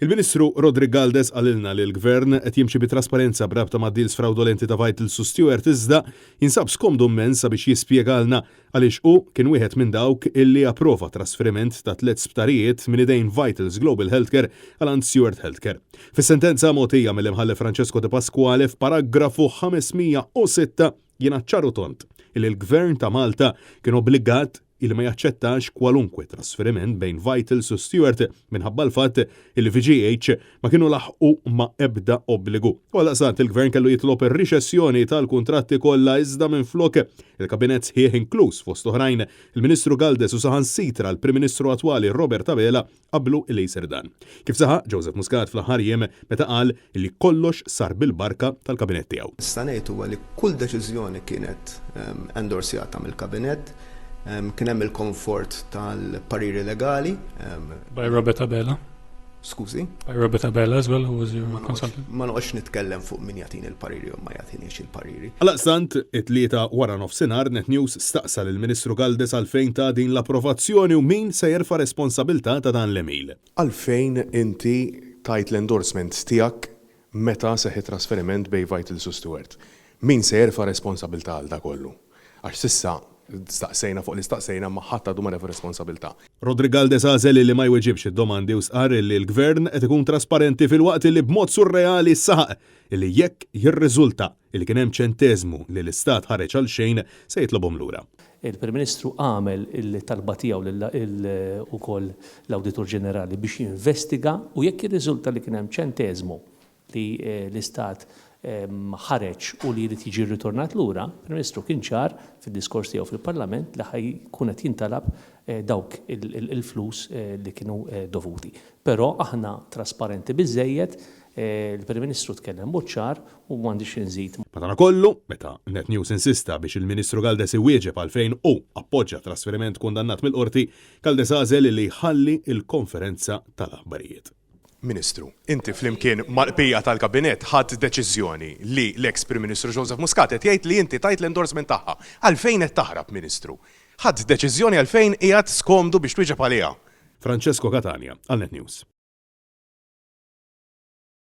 Il-Ministru Roderick Galdes qalilna li l-Gvern qed jimxi bi trasparenza b'rabta mad-deals frawdolenti ta' Vitals u Steward iżda jinsab skomdu mmens sabiex jispjegalna għaliex hu kien wieħed minn dawk illi approva trasferiment ta' tlett sptarijiet minn idejn Vitals Global Healthcare għal għand Steward Healthcare. Fis-sentenza mogħtija mill-Imħallef Francesco Depasquale f'paragrafu 506 jingħad ċar u tond illi l-Gvern ta' Malta kien obbligat illi ma jaċċettax kwalunkwe trasferiment bejn Vitals u Steward minħabba l-fatt illi VGH ma kienu laħqu ma' ebda obbligu. U għaldaqstant il-Gvern kellu jitlob ir-riċessjoni tal-kuntratti kollha iżda minflok il-Kabinett sħiħ inkluż fost oħrajn il-Ministru Galdes u saħansitra l-Prim Ministru attwali Robert Abela qablu li jsir dan. Kif saħaq Joseph Muscat fl-aħħar jiem meta qal li kollox sar bil-barka tal-Kabinett tiegħu. Nista' ngħid huwa li kull deċiżjoni kienet endorsjata mill-Kabinett, kien hemm il-komfort tal-pariri legali. By Robert Abela. Skużi? By Robert Abela as well, who was your consultant. Ma noqgħodx nitkellem fuq min jagħtini l-pariri u ma jagħtinix il-pariri. Għaldaqstant, it-Tlieta waranofsinhar Net News staqsa lill-Ministru Galdes għalfejn ta din l-approvazzjoni u min se jerfa' responsabilità ta' dan l-għemil. Għalfejn inti tajt l-endorsement tiegħek meta seħħ it-trasferiment bejn Vitals u Steward? Min se jerfa' responsabilità għal da kollu? Għax s'issa staqsejna fuq li staqsejna imma ħadd għadu ma refa' responsabilità. Roderick Galdes għażel li ma jweġibx id-domandi u stqarr li l-Gvern qed ikun trasparenti filwaqt li b'mod surreali saħaq li jekk jirriżulta li kien hemm ċenteżmu li l-Istat ħareġ għalxejn se jitlobhom lura. Il-Prim Ministru għamel il-talba tiegħu lil ukoll l-Awditur Ġenerali biex jinvestiga u jekk jirriżulta li kien hemm ċenteżmu li l-Istat ħareġ u li jrid jiġi rritornat lura, il-Prim Ministru kien ċar fid-diskors tiegħu fil-Parlament li ħa jkun qed jintalab dawk il-flus li kienu dovuti. Però aħna trasparenti biżżejjed, il-Prim Ministru tkellem b'mod ċar u m'għandix xi nżid. Madankollu, meta Net News insista biex il-Ministru Galdes iwieġeb għalfejn hu appoġġa trasferiment kundannat mill-Qorti, Galdes għażel li jħalli l-konferenza tal-aħbarijiet. Ministru, inti flimkien mal-bqija tal-Kabinett ħadt deċiżjoni li l-eks Prim Ministru Joseph Muscat qed jgħid li inti tajt l-endorsement tagħha. Għalfejn qed taħrab, Ministru? Ħadt deċiżjoni għalfejn qiegħed skomdu biex twieġeb għaliha? Francesco Catania għal Net News.